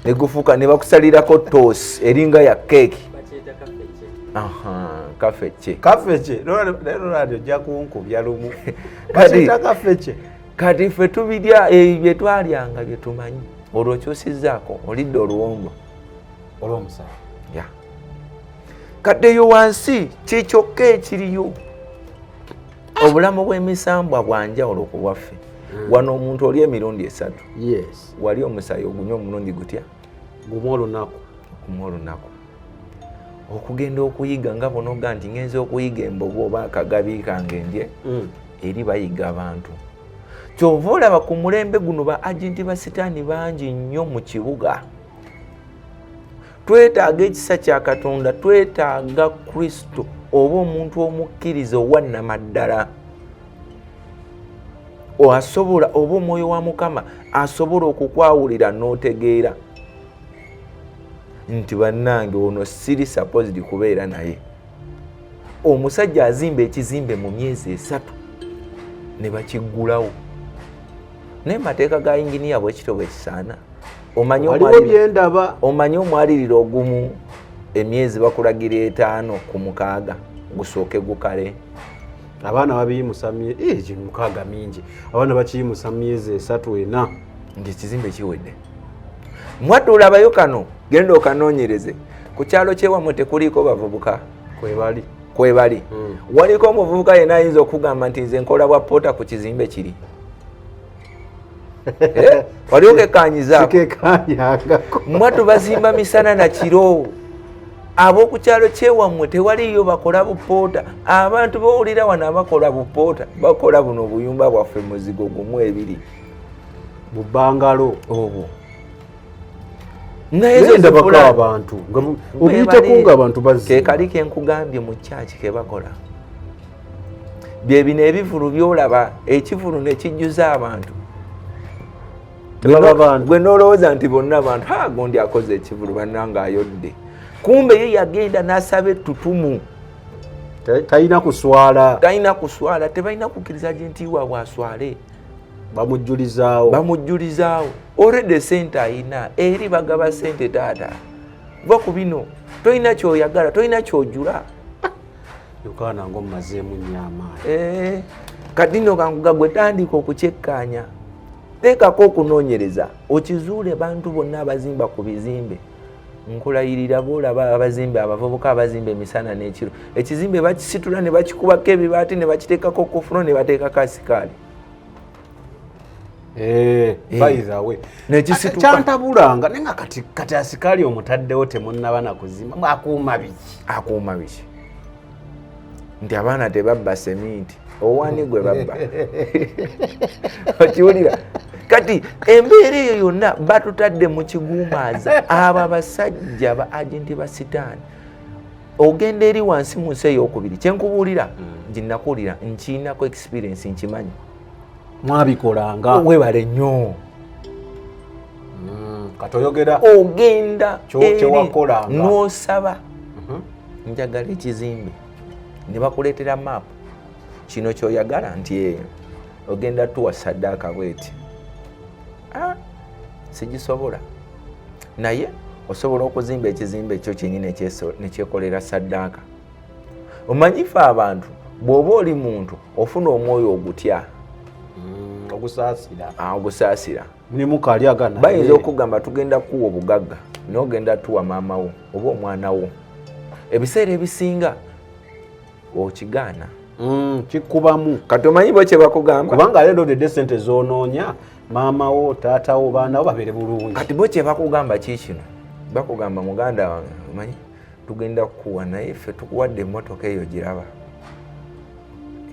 negufuuka, ne bakusalirako toosi eringa ya keeki. Bakiyita kafeke. Aha, kafeke. Kafeke, naye Ronald ojja kunkubya lumu. Bakiyita kafeke. Kati ffe tubirya ebyo bye twalyanga bye tumanyi. Olwo okyusizzaako, olidde oluwongo. Olw'omusaayi. Ya, kati eyo wansi kyekyokka ekiriyo. Obulamu bw'emisambwa bwanjawulo ku bwaffe. Wano omuntu oli emirundi 3. Wali omusaayi ogunywa omulundi gutya? Gumu olunaku. Gumu olunaku. Okugenda okuyiga, nga bonoga nti ngenza okuyiga embogo oba akagabi kange ndye, eri bayiga abantu. Kyova olaba ku mulembe guno ba agenti ba sitaani bangi nnyo mu kibuga. Twetaaga ekisa kya Katonda, twetaaga Kristo oba omuntu omukkiriza owannamaddala asobola, oba omwoyo wa Mukama asobola okukwawulira n'otegeera nti bannange ono siri supposed kubeera naye. Omusajja azimba ekizimbe mu myezi 3 ne bakiggulawo, naye mateeka ga inginiya bwekito bwe kisaana. Omanyi Waliwo byendaba. Omanyi omwaliriro ogumu emyezi bakulagira 5 ku 6 gusooke gukale. Abaana babiyimusa 6 mingi, abaana bakiyimusa myezi 3, 4. Ngaekizimbe kiwedde. Mwadde olabayo kano, genda okanoonyereze ku kyalo kyewammwe, tekuliiko bavubuka? Kwebali. Kwebali. Waliko omuvubuka yenna ayinza okugamba nti nze nkola bwa pota ku kizimbe kiri? Eh, wali okekanyizaako? Sikekanyangako. Mwattu bazimba misana na kiro. Ab'oku kyalo kyewammwe tewaliyo bakola bupoota? Abantu bowulira wano abakola bupoota bakola buno obuyumba bwaffe, muzigo gumu ebiri. Bubangalo. Obwo. Naye ndabako abantu nga obiyitako nga abantu bazimba. Kekali kenkugambye mu kyaki kebakola bye bino ebivulu byolaba, ekivulu nekijjuza abantu. Tebaba bantu. Gwe nolowooza nti bonna abantu, ha, gundi akoze ekivulu bannanga ayodde, kumbe ye yagenda n'asaba ettutumu. Talina kuswala. Talina kuswala. Tebalina kukkiriza nti waabwe aswale. Bamujjulizaawo. Bamujjulizaawo. Already sente ayina, eri bagaba sente. Taata, va ku bino, tolina kyoyagala, tolina kyojula. Yokaana ngaomumazeemu nnyo amaanyi. Eh, kati nno kankuga gwe tandika okukyekkaanya, teekako okunoonyereza okizuule. Bantu bonna abazimba ku bizimbe Nkulayirira, boolaba abazimbe, abavubuka abazimba emisana n'ekiro, ekizimbe bakisitula ne bakikubako ebibaati ne bakiteekako kofulo ne bateekako asikaali. Eh, by the way, Nekisituka. Kyantabulanga naye nga kati asikaali omutaddewo, temunnaba na kuzimba, akuuma biki? Akuuma biki? Nti abaana tebabba seminti. Owani gwe babba? Okiwulira? Kati embeera eyo yonna batutadde mu kiguumaaza. Abo abasajja ba agenti ba sitaani. Ogenda eri wansi mu nsi eyokubiri, kyenkubuulira, gyenakuwulira, nkiinako experience, nkimanyi. Mwabikolanga? Webale nnyo. Kati oyogera ogenda eri kyewakolanga. N'osaba, njagala ekizimbe, ne bakuleetera maapu, kino kyoyagala, nti ogenda tuwa saddaaka bweti. Ah, sigisobola, naye osobola okuzimba ekizimbe ekyo kyenyini nekyekolera saddaaka. Omanyi fe abantu, bw'oba oli muntu ofuna omwoyo ogutya. Ogusaasira. Ah, ogusaasira. Mulimu kali agana. Bayinza okugamba tugenda kuwa obugagga, n'ogenda tuwa maama wo oba omwana wo. Ebiseera ebisinga okigaana. Kikubamu. Kati omanyi bo kye bakugamba? Kubanga leero odedde sente zonoonya, maama wo, taata wo, baana wo babeere bulungi. Kati bo kye bakugamba kiikino, bakugamba, muganda wange, omanyi tugenda kukuwa, naye ffe tukuwadde emmotoka eyo, giraba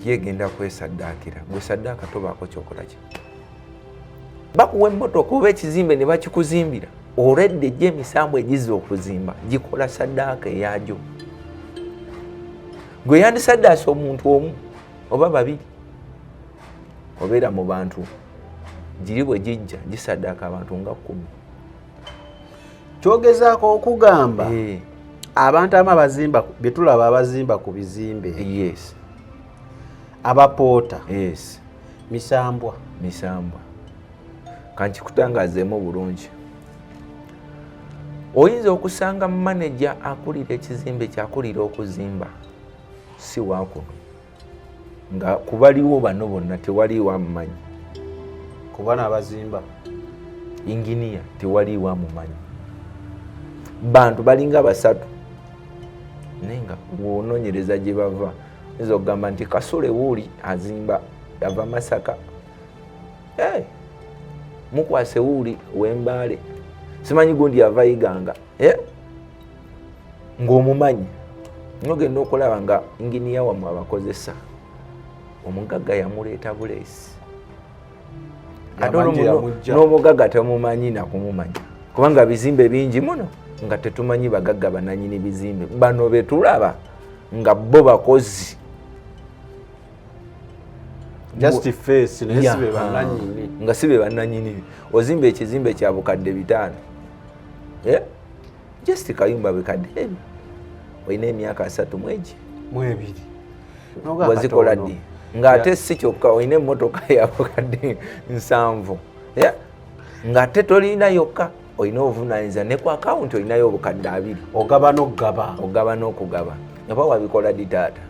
ye egenda kwesaddaakira. Gwe saddaaka tobaako kyokola ki. Bakuwa emmotoka oba ekizimbe ne bakikuzimbira, olwedde ejja emisambu egizza okuzimba gikola saddaaka eyagyo. Gwe yandisaddaasa omuntu omu oba babiri, obeera mu bantu giri bwe gijja gisaddaaka abantu nga 10. Kyogezaako okugamba, abantu abamu abazimba, byetulaba, abazimba ku bizimbe, abapoota, misambwa? Misambwa. Kankikutangazeemu bulungi, oyinza okusanga maneja akulira ekizimbe kyakulira okuzimba si wakuno, nga kubaliwo bano bonna tewaliwo amumanyi. Kuba n'abazimba. Inginiya tewaliwo amumanyi, bantu balinga basatu, naye nga bw'onoonyereza gye bava, oyinza okugamba nti Kasule wuuli azimba ava Masaka. Hey, mukwase wuuli wembaale, simanyi gundi ava Iganga. Eh? Ng'omumanyi, nogenda okulaba nga inginiya wammwe abakozesa omugagga yamuleeta buleesi. Ate Yamanyi yamujja. N'omugagga temumanyi nakumumanya, kubanga bizimbe bingi muno nga tetumanyi bagagga bananyini bizimbe. Bano betulaba nga bo bakozi. Just face, naye si be bannannyini. Nga si be bannanyini. Ozimba ekizimbe kya bukadde 500, Eh? Just kayumba bikadde ebyo, olina emyaka asatu mwegi 20. Wazikola ddi? Ng'ate si kyokka, olina emmotoka ya bukadde 70, Yeah? Ng'ate tolina yokka, olina obuvunanyizibwa ne ku akawunti olinayo obukadde 20. Ogaba n'okugaba. Ogaba n'okugaba. Oba wabikola ddi, taata?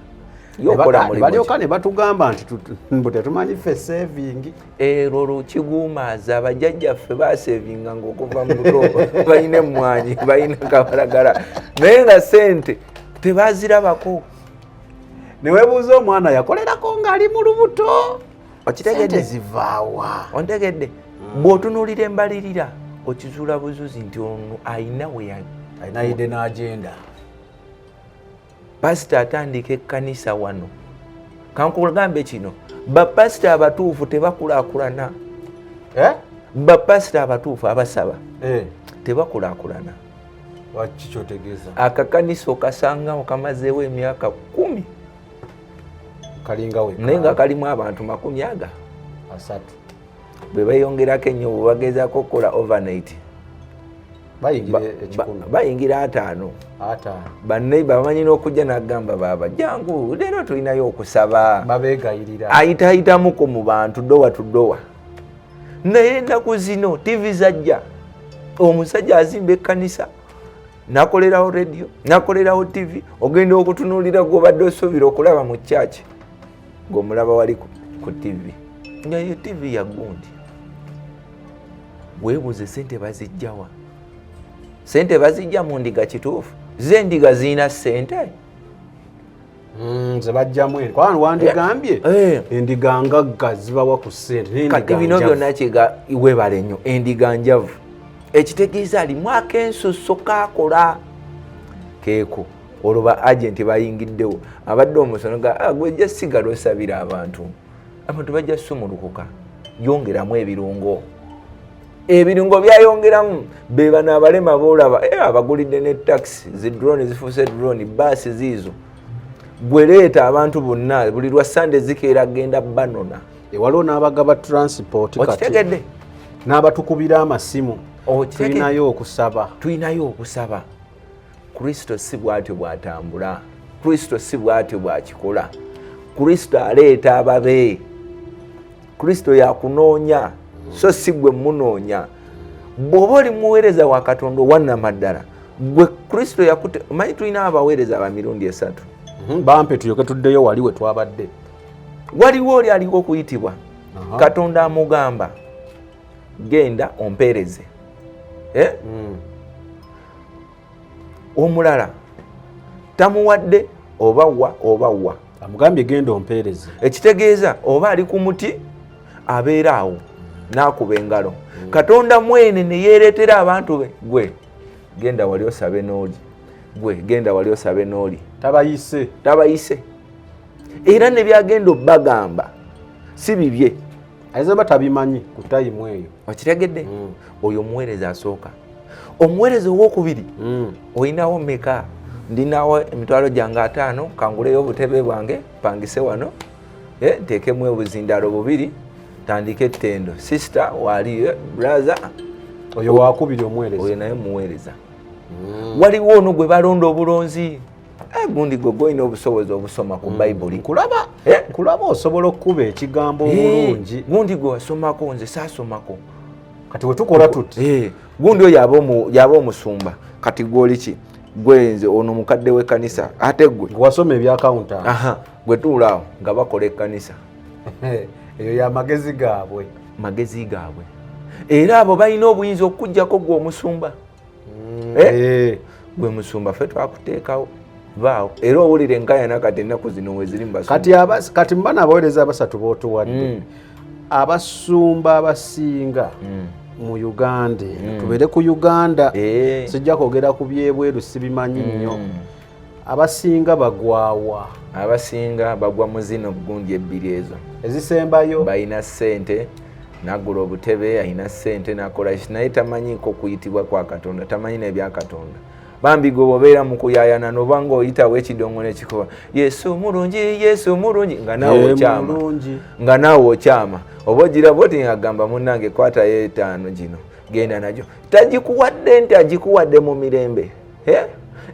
Ye okola mulimu ki? Balyoka ne batugamba nti mbu tetumanyi ffe saving. Erwo lukiguumaaza. Abajjajjaffe basevinga nga okuva mu buto balina emmwanyi, balina kabalagala, naye nga sente tebazirabako. Newebuuza omwana yakolerako ng'ali mu lubuto. Okitegedde? Sente zivaawa? Ontegedde? Bw'otunuulira embalirira, okizuula buzuzi nti ono ayina we alina hidden agenda. Pasita atandika ekkanisa wano, kankugambe kino, bapasita abatuufu tebakulaakulana. Eh? Bapasita abatuufu abasaba Eh, tebakulaakulana. Waki kyotegeeza? Akakanisa okasanga okamazeewo emyaka 10. Kalinga we. Naye nga kalimu abantu makumi aga 30. Bwe beeyongerako ennyo, bwe bagezaako okukola overnight, bayingira 100. Bayingira 50. 50. Baneiba bamanyi n'okujja n'agamba, baaba jangu leero tulinayo okusaba. Babeegayirira. Ayitayitamuko mu bantu door to door. Naye ennaku zino TV zajja, omusajja azimba ekkanisa nakolerawo radio, nakolerawo TV. Ogenda okutunuulira gwobadde osuubira okulaba mu kyaki, ng'omulaba wali ku TV, nga yo TV ya gundi. Weebuuze sente bazijjawa. Sente bazijja mu ndiga kituufu, ze endiga zirina sente. Nze bajjamu eno kubanga wandigambye endiga ngagga zibawa ku ssente. Kati bino byonna kiga webale nnyo. Endiga njavu ekitegeeza alimu akensusso kakola keeko. Olwo ba agenti bayingiddewo, abadde omusono ga gwejja sigala osabira abantu, abantu bajja sumulukuka. Yongeramu ebirungo, ebirungo byayongeramu be bano abalema boolaba, abagulidde ne taxi zi drone zifuuse drone baasi ziizo. Gwe leeta abantu bonna buli lwa Sande zikeera genda banona. Waliwo n'abagaba transport kati. Okitegedde? N'abatukubira amasimu. Okitegedde? Tulinayo okusaba. Tulinayo okusaba. Kristo si bw'atyo bw'atambula, Kristo si bw'atyo bw'akikola. Kristo aleeta ababe, Kristo yakunoonya so si gwe munoonya. Bw'oba oli muweereza wa Katonda owannamaddala, gwe Kristo yakute. Omanyi tulina abaweereza ba mirundi esatu. Bampe tulyoke tuddeyo wali we twabadde. Waliwo oli aliko okuyitibwa, Katonda amugamba genda ompeereze. Omulala tamuwadde oba wa oba wa, amugambye genda ompeereze, ekitegeeza oba ali ku muti abeera awo n'akuba engalo. Katonda mwene ne yeereetera abantu be, gwe genda wali osabe n'oli, gwe genda wali osabe n'oli. Tabayise. Tabayise, era ne byagenda obbagamba si bibye. Ayinza ba tabimanyi ku tayimu eyo. Okitegedde? Oyo omuweereza asooka. Omuweereza owokubiri, olinawo meka? Ndinawo emitwalo gyange 50, kanguleyo obutebe bwange pangise wano, nteekemu obuzindaalo bubiri, tandike ettendo. Sister wali, brother. Oyo wakubiri omuweereza. Oyo naye muweereza. Waliwo ono gwe balonda obulonzi, gundi gwe gwolina obusobozi obusoma ku Bayibuli. Nkulaba. Nkulaba osobola okukuba ekigambo obulungi. Gundi gwe wasomako, nze saasomako. Kati wetukola tuti. Gundi oyo yaba omusumba. Kati gwoli ki? Gwe nze ono mukadde w'ekkanisa, ate gwe wasoma ebyakawunta. Gwe tuulaawo nga bakola ekkanisa. Eyo yamagezi gaabwe. Magezi gaabwe. Era abo balina obuyinza okuggyako gwe omusumba. Gwe musumba ffe twakuteekawo baawo, era owulira enkayana kati ennaku zino weziri mu basumba. Kati mubano abaweereza abasatu b'otuwadde, abasumba abasinga mu Uganda eno, tubeere ku Uganda, sijja kwogera ku byebweru, sibimanyi nnyo, abasinga bagwawa? Abasinga bagwa mu zino gundi ebbiri ezo ezisembayo. Balina ssente nagula obutebe, alina ssente nakola ki, naye tamanyiiko kuyitibwa kwa Katonda, tamanyi n'ebya Katonda. Bambi gwe bw'obeera mu kuyayana noba ng'oyitawo ekidongo n'ekikuba Yesu mulungi, Yesu mulungi, nga naawe okyama, nga naawe okyama, oba ogira bwoti ng'agamba munnange kwatayo 5 gino genda nagyo. Tagikuwadde nti agikuwadde mu mirembe.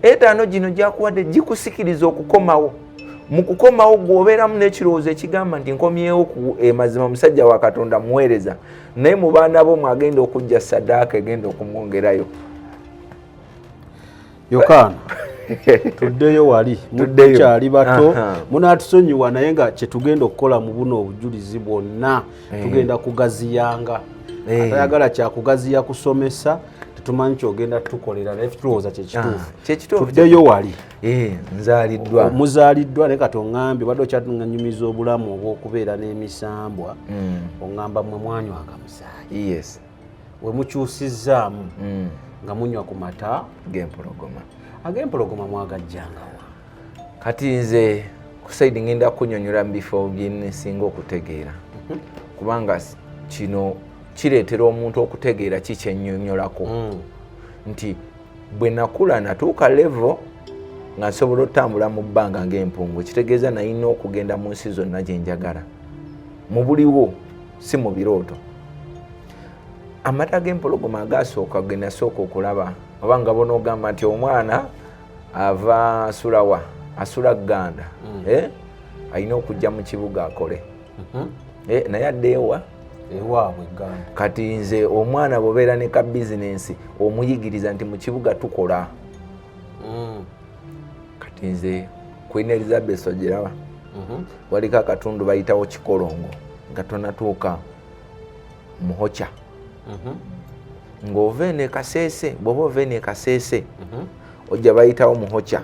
5 gino gyakuwadde gikusikiriza okukomawo. Mu kukomawo gw'obeeramu n'ekirowoozo ekigamba nti nkomyewo ku mazima musajja wa Katonda muweereza, naye mu baana bo mwagenda okujja saddaaka egenda okumwongerayo. Yokaana, tuddeyo wali, tukyali bato, munaatusonyiwa, naye nga kye tugenda okukola mu buno obujulizi bwonna tugenda kugaziyanga. Atayagala kyakugaziya kusomesa, tetumanyi kyogenda tukolera, naye tulowooza kyekituufu. Tuddeyo wali. Nzaaliddwa. Muzaaliddwa, naye kati oŋŋambye obadde okyatuŋŋanyumiza obulamu obw'okubeera n'emisambwa, oŋŋamba mmwe mwanywanga musaayi. Yes. We mukyusizzaamu nga munywa ku mata g'empologoma. Ag'empologoma mwagajjangawa? Kati nze ku saidi ngenda kunnyonnyola mu bifo bye nsinga okutegeera, kubanga kino kireetera omuntu okutegeera ki kyennyonnyolako. Nti bwe nakula natuuka level nga nsobola otambula mu bbanga ng'empungu, kitegeeza nalina okugenda mu nsi zonna gye njagala mu buliwo, si mu birooto. Amata g'empologoma agasooka ge nasooka okulaba, oba nga bonoogamba nti omwana ava asulawa, asula Gganda, alina okujja mu kibuga akole, naye adde ewa ewaabwe Gganda. Kati nze omwana bw'obeera ne ka bizinensi omuyigiriza nti mu kibuga tukola. Kati nze Queen Elizabeth ogiraba, waliko akatundu bayitawo Kikolongo nga tonatuuka Muhocha. Ng'ova eno e Kasese, bw'oba ova eno e Kasese, ojja bayitawo Muhokya.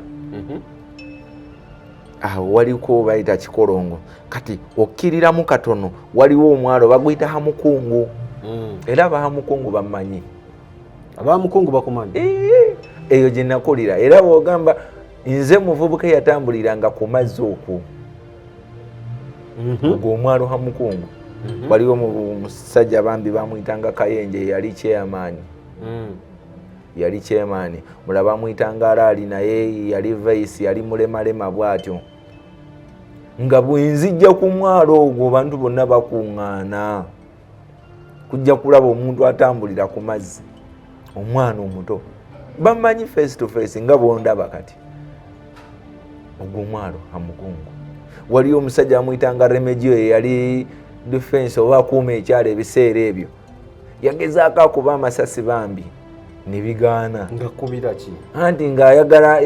Awo waliko bayita Kikolongo. Kati okkiriramu katono waliwo omwalo baguyita Hamukungu. Era abahamukungu bamanyi. Abamukungu bakumanyi? Eyo gye nakulira. Era bw'ogamba nze muvubuka eyatambuliranga ku mazzi okwo, ogwo omwalo Hamukungu. Waliwo musajja bambi bamuyitanga Kayenje, yali chairman. Yali chairman. Mulala bamuyitanga Alaali, naye yali vice, yali mulemalema bw'atyo. Nga bwenzijja ku mwalo ogwo bantu bonna bakuŋŋaana kujja kulaba omuntu atambulira ku mazzi, omwana omuto. Bamanyi face to face nga bwondaba kati. Ogwo omwalo Hamukungu. Waliyo omusajja amuyitanga Remegio, eyali defense oba akuuma ekyalo ebiseera ebyo. Yagezaako akuba amasasi bambi ne bigaana. Nga kubira ki? Anti ng'ayagala,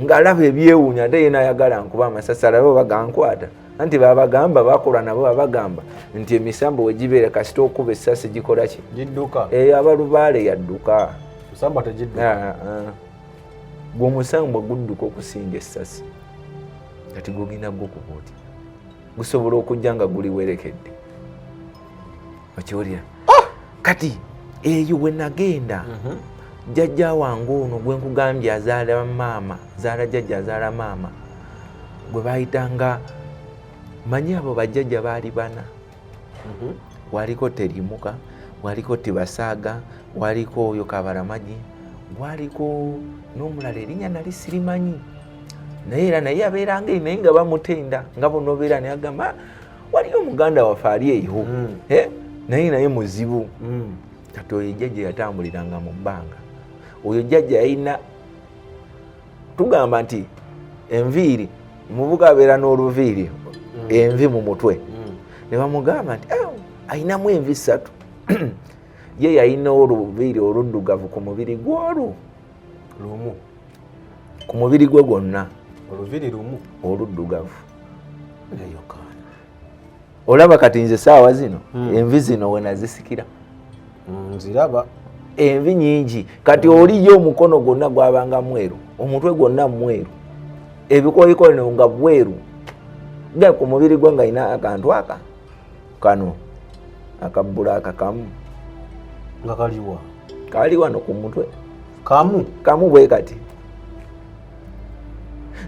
ng'alaba ebyewuunya, ate ye n'ayagala nkuba amasasi alabe oba gankwata. Anti babagamba bakola nabo babagamba nti emisambo we gibeera kasita okuba essasi gikola ki? Gidduka. Eyo abalubaale yadduka. Musambwa tegidduka. Ah, ah. Gwe omusambwa gudduka okusinga essasi. Kati gugenda gukuba oti gusobola okujja nga guli werekedde, okiwulira? Kati eyo we nagenda, jjajja wange ono gwe nkugambye azaala maama, azaala jjajja, azaala maama, gwe bayitanga manyi, abo bajjajja baali bana. Waliko Terimuka, waliko Tibasaaga, waliko oyo Kabaramagi, waliko n'omulala erinnya nali sirimanyi, naye era naye yabeeranga eyo, naye nga bamutenda nga bonobeera naye agamba, "Ah, waliyo omuganda waffe ali eyo." Eh, naye muzibu. Kati oyo jjajja yatambuliranga mu bbanga. Oyo jjajja yalina, tugamba nti enviiri, muvuga abeera n'oluviiri, envi mu mutwe. Ne bamugamba nti, "Ah, ayinamu envi ssatu." Ye yalina oluviiri oluddugavu ku mubiri gwolwo lumu. Ku mubiri gwe gwonna. Oluviiri lumu. Oluddugavu. Yokaana. Olaba kati nze saawa zino, envi zino wenazisikira. Nziraba. Envi nyingi. Kati oliyo omukono gwonna gwabanga mweru, omutwe gwonna mweru, ebikoyikono nga bweru ga ku mubiri gwe, nga alina akantu aka kano akabbulaaka kamu. Nga kaliwa? Kali wano ku mutwe. Kamu? Kamu bwe kati,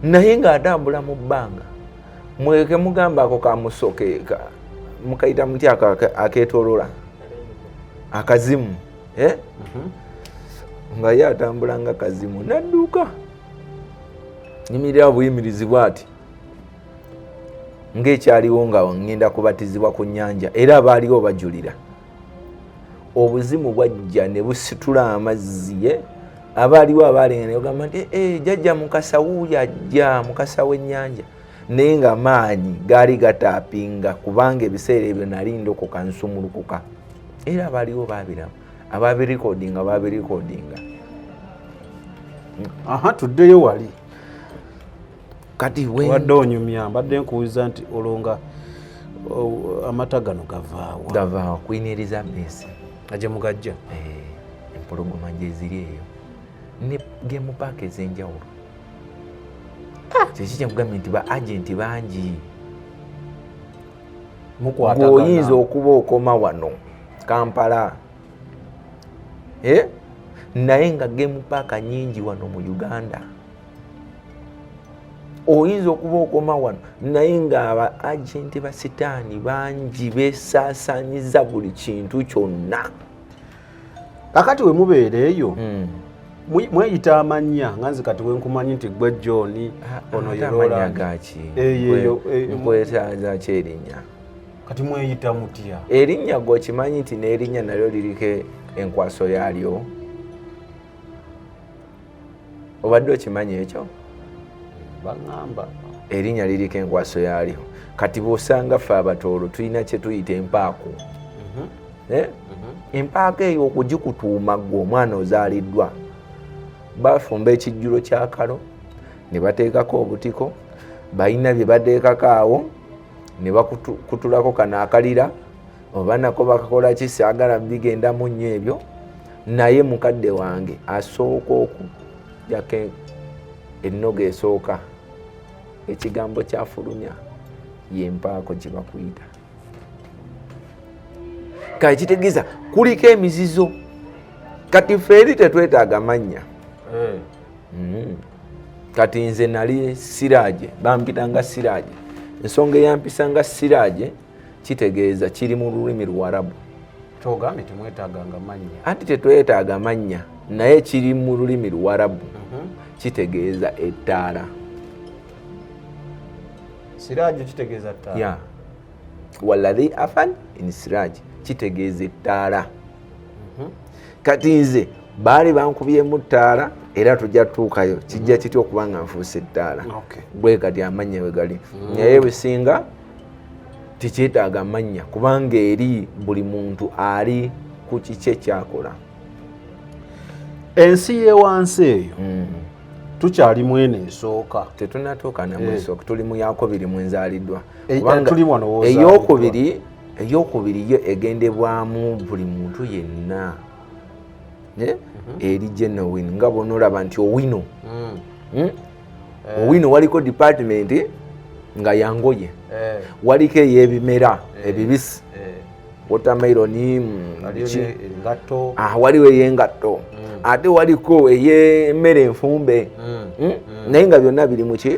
naye ng'atambula mu bbanga. Mweke mugamba ako kamusoke mukayita mutya ako akeetolola akazimu, eh? Nga ye atambula nga kazimu, nadduka nyimirira buyimirizi bwati ng'ekyaliwo nga ŋŋenda kubatizibwa ku nnyanja. Era abaaliwo bajulira, obuzimu bwajja ne busitula amazzi ye abaaliwo abaalenga ne bagamba nti, "Eh, jjajja Mukasa wuuyo ajja, Mukasa w'ennyanja." Naye nga maanyi gaali gataapinga, kubanga ebiseera ebyo nali ndokoka, nsumulukuka. Era abaaliwo baabiramu, ababirikodinga babirikodinga. Aha, tuddeyo wali. Kati wadde onyumya, mbadde nkuwuliza nti olwo nga amata gano gavaawa? Gavaawa Queen Elizabeth. Nga gye mugajja? Eh, empologoma gyeziri eyo ne game park ez'enjawulo. Kyeki kyenkugambye nti ba agenti bangi. Mukwatagana. Ng'oyinza okuba okoma wano Kampala, eh? Naye nga game park nyingi wano mu Uganda. Oyinza okuba okoma wano, naye ng'aba agenti ba sitaani bangi besaasanyiza buli kintu kyonna. Kakati we mubeera eyo, mweyita amannya nga nze kati wenkumanyi nti gwe John ono Ate ye amannya Roland. gaki? Eyo, eyo, Nkwetaaza ki erinnya? Kati mweyita mutya? Erinnya gwe okimanyi nti n'erinnya nalyo liriko enkwaso yaalyo? Obadde okimanyi ekyo? Baŋŋamba. Erinnya liriko enkwaso yaalyo. Kati bw'osanga ffe Abatoolo tulina kye tuyita empaako. Eh? Empaako eyo okugikutuuma ggwe omwana ozaaliddwa, bafumba ekijjulo kyakalo ne bateekako obutiko, balina bye bateekako awo ne bakutulako kano akalira oba nako bakakola ki, saagala bigendamu nnyo ebyo. Naye mukadde wange asooka okujjako ennoga esooka, ekigambo kyafulumya yempaako gye bakuyita. Kale kitegeeza kuliko emizizo. Kati ffe eri tetwetaaga mannya. Kati nze nali Siraje, bampitanga Siraje. Ensonga eyampisanga Siraje kitegeeza kiri mu lulimi Luwarabu. Kyogambye temwetaaganga mannya. Anti tetwetaaga mannya, naye kiri mu lulimi Luwarabu, kitegeeza ettaala. Siraje kitegeeza ttaala. Ya, waladhi afal in siraj kitegeeza ettaala. Kati nze baali bankubyemu ttaala, era tujja tutuukayo kijja kitya okuba nga nfuuse ettaala. Bwe kati amannya we gali, naye businga tekyetaaga mannya, kubanga eri buli muntu ali ku kiki ekyakola. Ensi y'ewansi eyo, tukyali mu eno esooka? Tetunatuuka namwesooka, tuli mu yakubiri mwenzaaliddwa. Kubanga tuli wano w'ozaaliddwa. Eyokubiri yo egendebwamu buli muntu yenna. Eri genuine, nga bw'onoolaba nti Owino, Owino waliko department nga yangoye, waliko ey'ebimera ebibisi, watermelon, Waliyo biki. Engatto. Ah, waliwo ey'engatto, ate waliko ey'emmere enfumbe. Naye nga byonna biri muki?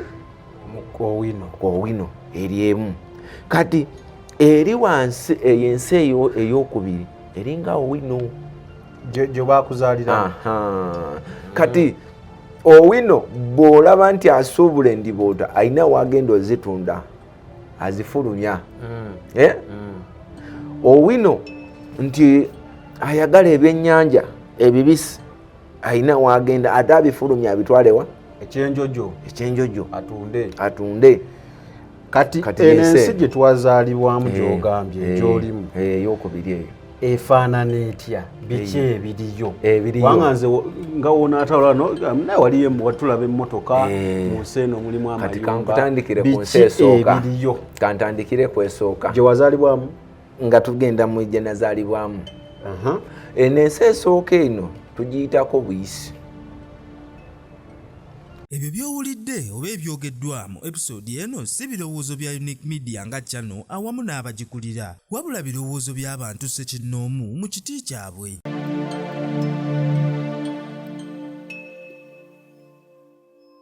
Mu Owino. Owino eri emu. Kati eri wansi eyo ensi eyo eyokubiri eringa Owino. Gye bakuzaalira. Aha. Kati Owino bw'olaba nti asuubula endiboota, alina wagenda ozitunda, azifulumya. Eh? Owino nti ayagala ebyennyanja ebibisi, alina wagenda ate abifulumya, abitwalewa? Ekyenjojo. Ekyenjojo. Atunde. Atunde. Kati Kati eno yensi ensi eno. Gye twazaalibwamu, gy'ogambye, gy'olimu, eyokubiri eyo efaanana etya? Biki ebiriyo? Ebiriyo. Kubanga nze nga wonaatawula no, naye waliyo watulaba emmotoka. Mu nsi eno mulimu Kati amayumba. kankutandikire ku Biki nsi esooka. ebiriyo? Kantandikire ku esooka. Gye wazaalibwamu. Nga tugenda mu gye nazaalibwamu. Eno ensi esooka eno tugiyitako buyisi. Ebyo by'owulidde oba ebyogeddwa mu episode eno si birowoozo bya Unique Media nga channel awamu n'abagikulira, wabula birowoozo by'abantu ssekinnoomu mu kiti kyabwe.